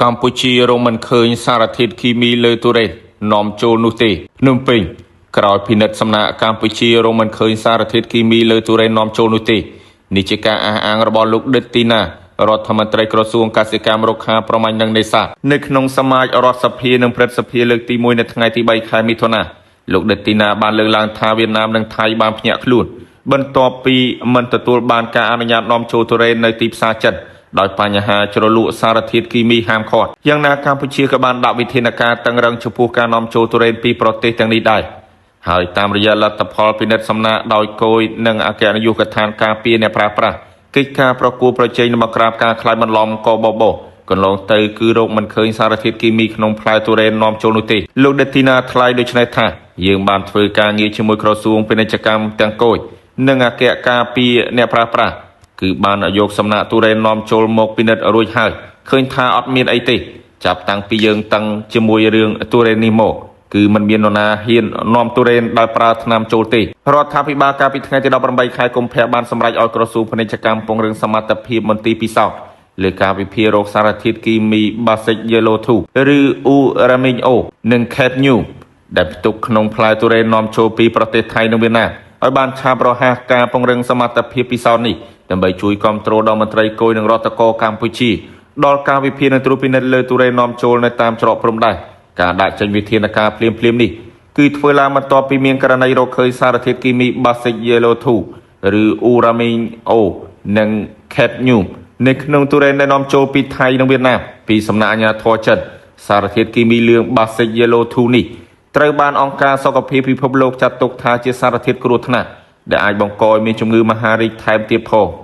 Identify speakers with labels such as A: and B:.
A: កម្ពុជារកមិនឃើញសារធាតុគីមីលើទុរេននាំចូលនោះទេភ្នំពេញក្រោយពិនិត្យសំណាកកម្ពុជារកមិនឃើញសារធាតុគីមីលើទុរេននាំចូលនោះទេនេះជាការអះអាងរបស់លោកឌិតទីណារដ្ឋមន្ត្រីក្រសួងកសិកម្មរុក្ខាប្រមាញ់និងនេសាទនៅក្នុងសមាជរដ្ឋសភានិងព្រឹទ្ធសភាលើកទី1នៅថ្ងៃទី3ខែមិថុនាលោកឌិតទីណាបានលើកឡើងថាវៀតណាមនិងថៃបានភ្ញាក់ខ្លួនបន្ទាប់ពីមិនទទួលបានការអនុញ្ញាតនាំចូលទុរេននៅទីផ្សារចិនដោយបញ្ហាជ្រលក់សារធាតុគីមីហាមឃាត់យ៉ាងណាកម្ពុជាក៏បានដាក់វិធានការតឹងរឹងចំពោះការនាំចូលទុរេនពីប្រទេសទាំងនេះដែរហើយតាមរយៈលទ្ធផលពិនិត្យសំណាកដោយគយនិងអគ្គនាយកដ្ឋានការពារអ្នកប្រើប្រាស់កិច្ចការប្រកួតប្រជែងនិងបង្ក្រាបការក្លែងបន្លំកបបកន្លងទៅគឺរកមិនឃើញសារធាតុគីមីក្នុងផ្លែទុរេននាំចូលនោះទេលោកដេទីណាថ្លែងដូចនេះថាយើងបានធ្វើការងារជាមួយក្រសួងពាណិជ្ជកម្មទាំងគយនិងអគ្គការពារអ្នកប្រើប្រាស់គឺបានយកសំណាកទុរេននាំចូលមកពិនិត្យរួចហើយឃើញថាអត់មានអីទេចាប់តាំងពីយើងតឹងជាមួយរឿងទុរេននេះមកគឺมันមាននរណាហ៊ាននាំទុរេនដោយប្រើថ្នាំចូលទេរដ្ឋាភិបាលកាលពីថ្ងៃទី18ខែកុម្ភៈបានសម្រេចឲ្យក្រសួងពាណិជ្ជកម្មពង្រឹងសមត្ថភាពមន្ទីរពិសោធន៍លើការវិភាគរោគសារធាតុគីមី Basic Yellow 2ឬ Uramine O និង Cadmium ដែលផ្ទុកក្នុងផ្លែទុរេននាំចូលពីប្រទេសថៃនិងវៀតណាមឲ្យបានឆាប់រហ័សការពង្រឹងសមត្ថភាពពិសោធន៍នេះដើម្បីជួយគ្រប់គ្រងដល់មន្ត្រីគយនិងរដ្ឋកោកម្ពុជាដល់ការវិភាគនិងត្រួតពិនិត្យលើទុរេននាំចូលនៅតាមច្រកព្រំដែនការដាក់ចេញវិធានការភ្លាមៗនេះគឺធ្វើឡើងបន្ទាប់ពីមានករណីរកឃើញសារធាតុគីមី Basic Yellow 2ឬ Uramine O និង Cadmium នៅក្នុងទុរេនដែលនាំចូលពីថៃនិងវៀតណាមពីសំណាក់អាជ្ញាធរចិនសារធាតុគីមីលឿង Basic Yellow 2នេះត្រូវបានអង្គការសុខភាពពិភពលោកចាត់ទុកថាជាសារធាតុគ្រោះថ្នាក់ដែលអាចបង្កឲ្យមានជំងឺមហារីកថែមទៀតផង។